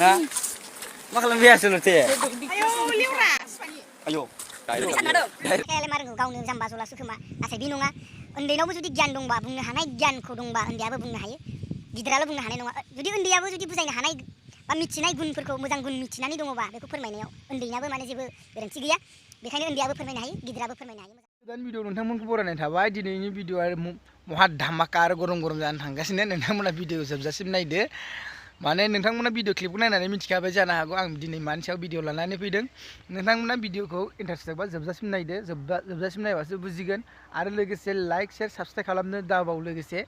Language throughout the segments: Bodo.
Hah? Maklum biasa loh teh. Ayo liura. Ayo. Kayak lemar gaवनो जाम्बा जलासो खोमा नाथाय बे नङा उन्दैनावबो जुदि गियान दंबा बुंनो हानाय गियानखौ दंबा उन्दैयाबो बुंनो हायो गिदिराल' बुंनो हानाय नङा जुदि उन्दैयाबो जुदि बुजायनो हानाय बा मिथिनाय गुनफोरखौ मोजां गुन मिथिनानै दङबा बेखौ फोरमायनायाव उन्दैनाबो माने जेबो गोरोन्थि गैया बेखायनो उन्दैयाबो फोरमायनो हायो गिदिराबो फोरमायनो हायो गोदान भिडिअ नोंथांमोनखौ बरायनाय थाबाय दिनैनि भिडिअआ महा धामाका आरो गरम जानो थांगासिनो नोंथांमोना भिडिअ जोबजासिम नायदो माने नोंथांमोना भिडिअ क्लिपखौ नायनानै मिथिखाबाय जानो हागौ आं दिनै मानि सायाव भिडिअ लानानै फैदों नोंथांमोना भिडिअखौ इन्टारेस्ट बा जोबजासिम नायदो जोबजासिम नायबासो बुजिगोन आरो लोगोसे लाइक शेयार साबस्क्राइब खालामनो दाबाव लोगोसे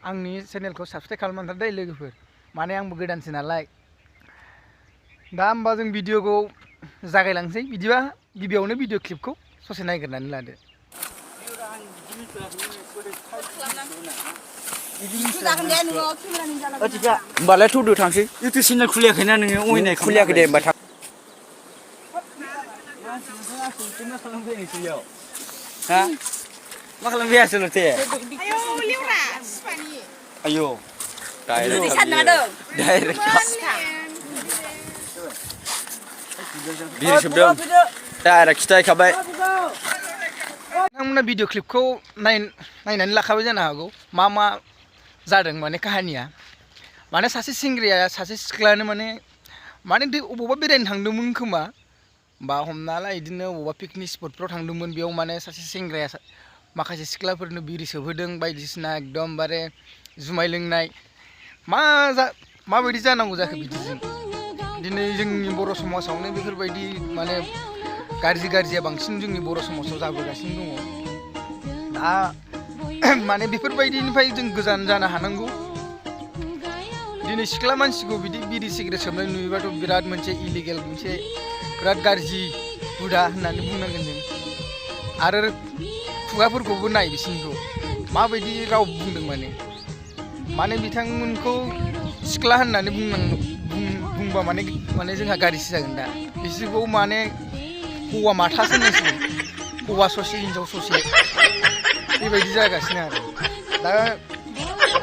आंनि चेनेलखौ साबस्क्राइब खालामनानै दै लोगोफोर माने आंबो गोदानसो नालाय दा होमबा जों भिडिअखौ जागायलांसै बिदिबा गिबियावनो भिडिअ क्लिपखौ ससे नायग्रोनानै लादो होमबालाय थौदो थांसै इउटुब चेनेल खुलियाखैना नोङो अयनाय खुलियाखै दे होमबा थां हा मा खालामफैयासो Lotay Ayo liura. ayo direct diri sebdom direct kita kabai नोंथांमोना भिडिअ क्लिपखौ नायनानै लाखाबाय जानो हागौ मा जादों माने काहानिया माने सासे सेंग्राया सासे सिख्लानो माने अबावबा बेरायनो थांदोंमोन खोमा बा हमना ला बिदिनो अबावबा पिकनिक स्पटफ्राव थांदोंमोन बेयाव माने सासे सेंग्राया माखासे सिख्लाफोरनो बिरि सोबहोदों बायदिसिना एकदमबारे जुमाय लोंनाय माबायदि जानांगौ जाखो बिदिजों दिनै जोंनि बर' समाजावनो बेफोरबायदि माने गाज्रिया बांसिन जोंनि बर' समाजाव जाबोगासिनो दङ दा माने बेफोरबायदिनिफ्राय जों गोजान जानो हानांगौ दिनै सिख्ला मानसिखौ बिदि बिरि सिगारेट सोबनाय नुयोबाथ' बिराद मोनसे इलिगेल मोनसे बिराद गाज्रि हुदा होननानै बुंनांगोन जों आरो खुगाफोरखौबो नाय बिसोरनिखौ माबायदि राव बुंदों माने बिथांमोनखौ सिख्ला होननानै बुंबा माने जोंहा गाज्रिसो जागोन दा बिसोरखौ माने हौवा माथासो होननांसिगोन हौवा ससे हिनजाव ससे बेबायदि जागासिनो आरो दा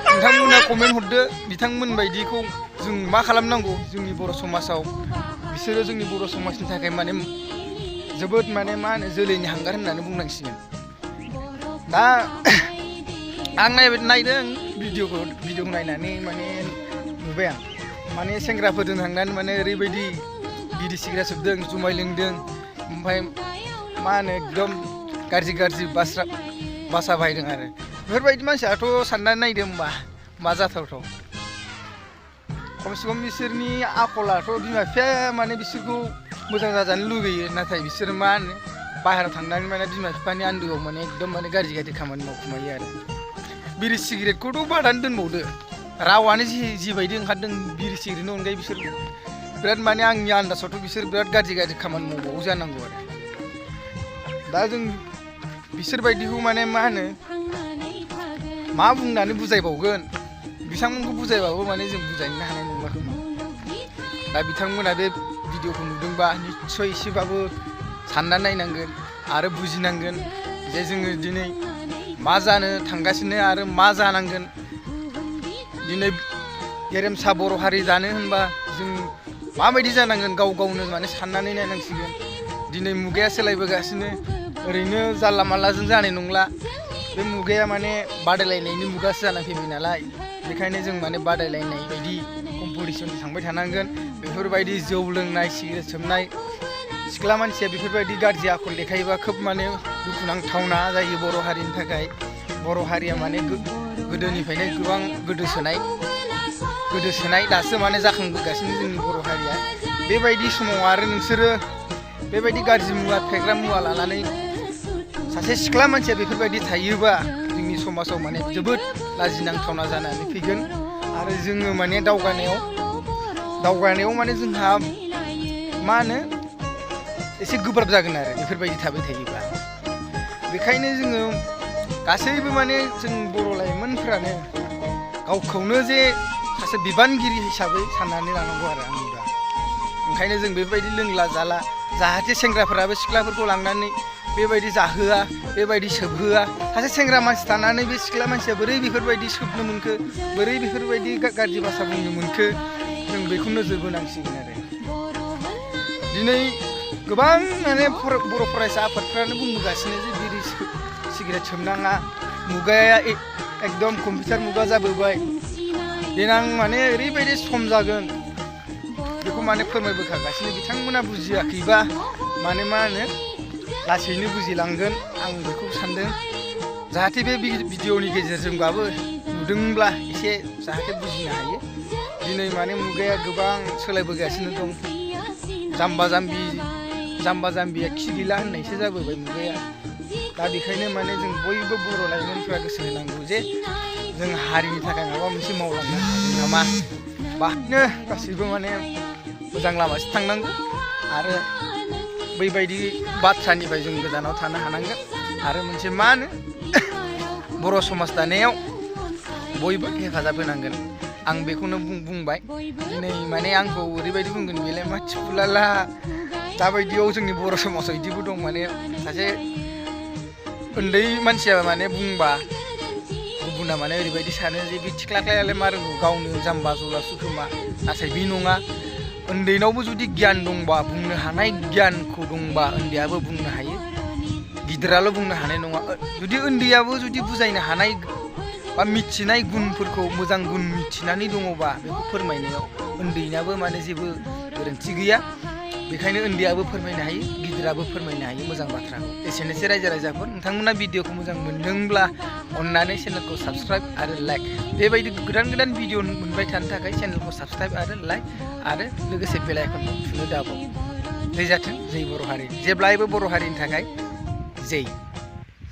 नोंथांमोना कमेन्ट हरदो बिथांमोन बायदिखौ जों मा खालामनांगौ जोंनि बर' समाजाव बिसोरो जोंनि बर' समाजनि थाखाय माने जोबोद माने मा होनो जोलैनि हांगार होननानै बुंनांसिगोन दा आं नायदों भिडिअखौ नायनानै माने नुबाय आं माने सेंग्राफोरजों थांनानै माने ओरैबायदि बिरि सिगारेट सोबदों जुमाय लोंदों ओमफ्राय मा होनो एकदम गाज्रि बासा बाहायदों आरो बेफोरबायदि मानसियाथ' साननानै नायदों होमबा मा जाथावथाव खमसे खम बिसोरनि आखलाथ' बिमा बिफाया माने बिसोरखौ मोजां जाजानो लुगैयो नाथाय बिसोर मा होनो बाहेरायाव थांनानै माने बिमा बिफानि आन्दोआव माने एकदम माने गाज्रि खामानि मावखुमायो आरो बिरि सिगारेटखौथ' बादानो दोनबावदो रावानो जिबायदि ओंखारदों बिरि सिगारेटनि अनगायै बिसोर बिराद माने आंनि आन्दाजावथ' बिसोर बिराद गाज्रि खामानि मावबावो जानांगौ आरो दा जों बिसोरबायदिखौ माने मा होनो मा बुंनानै बुजायबावगोन बिथांमोनखौ बुजायबाबो माने जों बुजायनो हानाय नंला खोमा दा बिथांमोना बे भिडिअखौ नुदोंबा निस्सय एसेबाबो साननानै नायनांगोन आरो बुजिनांगोन जे जोङो दिनै मा जानो थांगासिनो आरो मा जानांगोन दिनै गेरेमसा बर' हारि दानो होनबा जों माबायदि जानांगोन गावनो माने साननानै नायनांसिगोन दिनै मुगाया सोलायबोगासिनो ओरैनो जानला मानलाजों जानाय नंला बे मुगाया माने बादायलायनायनि मुगासो जानानै फैबाय नालाय बेखायनो जों माने बादायलायनाय बायदि कम्पिटिसनजों थांबाय थानांगोन बेफोरबायदि जौ लोंनाय सिगारेट सोबनाय सिख्ला मानसिया बेफोरबायदि गाज्रि आखल देखायोबा खोब माने दुखुनांथावना जायो बर' हारिनि थाखाय बर' हारिया माने गोदोनिफ्रायनो गोबां गोदोसोनाय दासो माने जाखांबोगासिनो जोंनि बर' हारिया बेबायदि समाव आरो नोंसोरो बेबायदि गाज्रि मुवा फेग्रा मुवा लानानै सासे सिख्ला मानसिया बेफोरबायदि थायोबा जोंनि समाजाव माने जोबोद लाजिनांथावना जानानै फैगोन आरो जोङो माने दावगानायाव माने जोंहा मा होनो एसे गोब्राब जागोन आरो बेफोरबायदि थाबाय थायोबा बेखायनो जोङो गासैबो माने जों बर' लाइमोनफ्रानो गावखौनो जे सासे बिबानगिरि हिसाबै साननानै लानांगौ आरो आंनिबा ओंखायनो जों बेबायदि लोंला जाला जाहाथे सेंग्राफोराबो सिख्लाफोरखौ लांनानै बेबायदि जाहोआ बेबायदि सोबहोआ सासे सेंग्रा मानसि थानानै बे सिख्ला मानसिया बोरै बेफोरबायदि सोबनो मोनखो बोरै बेफोरबायदि गाज्रि भाषा बुंनो मोनखो जों बेखौ नोजोर बोनांसिगोन आरो दिनै गोबां माने बर' फरायसा आफादफ्रानो बुंगासिनो जे बिरि सिगारेट सोबनाङा मुगाया एकदम कम्पिउटार मुगा जाबोबाय देनां माने ओरैबायदि सम जागोन बेखौ माने फोरमायबोखागासिनो बिथांमोना बुजियाखैबा माने मा होनो लासैनो बुजिलांगोन आं बेखौ सानदों जाहाथे बे भिडिअनि गेजेरजोंबाबो नुदोंब्ला एसे जाहाथे बुजिनो हायो दिनै माने मुगाया गोबां सोलायबोगासिनो दं जाम्बा जाम्बिया खि गैला होननायसो जाबोबाय मुगाया दा बेखायनो माने जों बयबो बर' लाइमोनफ्रा गोसो होनांगौ जे जों हारिनि थाखाय माबा मोनसे मावलांनो हागोन नामा बाहायनो गासैबो माने मोजां लामासो थांनांगौ आरो बैबायदि बाथ्रानिफ्राय जों गोजानाव थानो हानांगोन आरो मोनसे मा होनो बर' समाज दानायाव बयबो हेफाजाब होनांगोन आं बेखौनो बुंबाय दिनै माने आंखौ ओरैबायदि बुंगोन बेलाय मा थिफुलाला दाबायदियाव जोंनि बर' समाजाव बिदिबो दं माने सासे उन्दै मानसिया माने बुंबा गुबुना माने ओरैबायदि सानो जे बे थिख्लाख्लायालाय मा रोंगौ गावनो जाम्बा जलासो खोमा नाथाय बे नङा उन्दैनावबो जुदि गियान दंबा बुंनो हानाय गियानखौ दंबा उन्दैयाबो बुंनो हायो गिदिराल' बुंनो हानाय नङा जुदि उन्दैयाबो जुदि बुजायनो हानाय बा मिथिनाय गुनफोरखौ मोजां गुन मिथिनानै दङबा बेखौ फोरमायनायाव उन्दैनाबो माने जेबो गोरोन्थि गैया बेखायनो उन्दैयाबो फोरमायनो हायो गिदिराबो फोरमायनो हायो मोजां बाथ्राखौ एसेनोसै रायजो राजाफोर नोंथांमोना भिडिअखौ मोजां मोनदोंब्ला अन्नानै चेनेलखौ साबस्क्राइब आरो लाइक बेबायदि गोदान भिडिअ मोनबाय थानो थाखाय चेनेलखौ साबस्क्राइब आरो लाइक आरो लोगोसे बेल आइकनखौ थुनो दाबाव जै जाथों जै बर' हारि जेब्लायबो बर' हारिनि थाखाय जै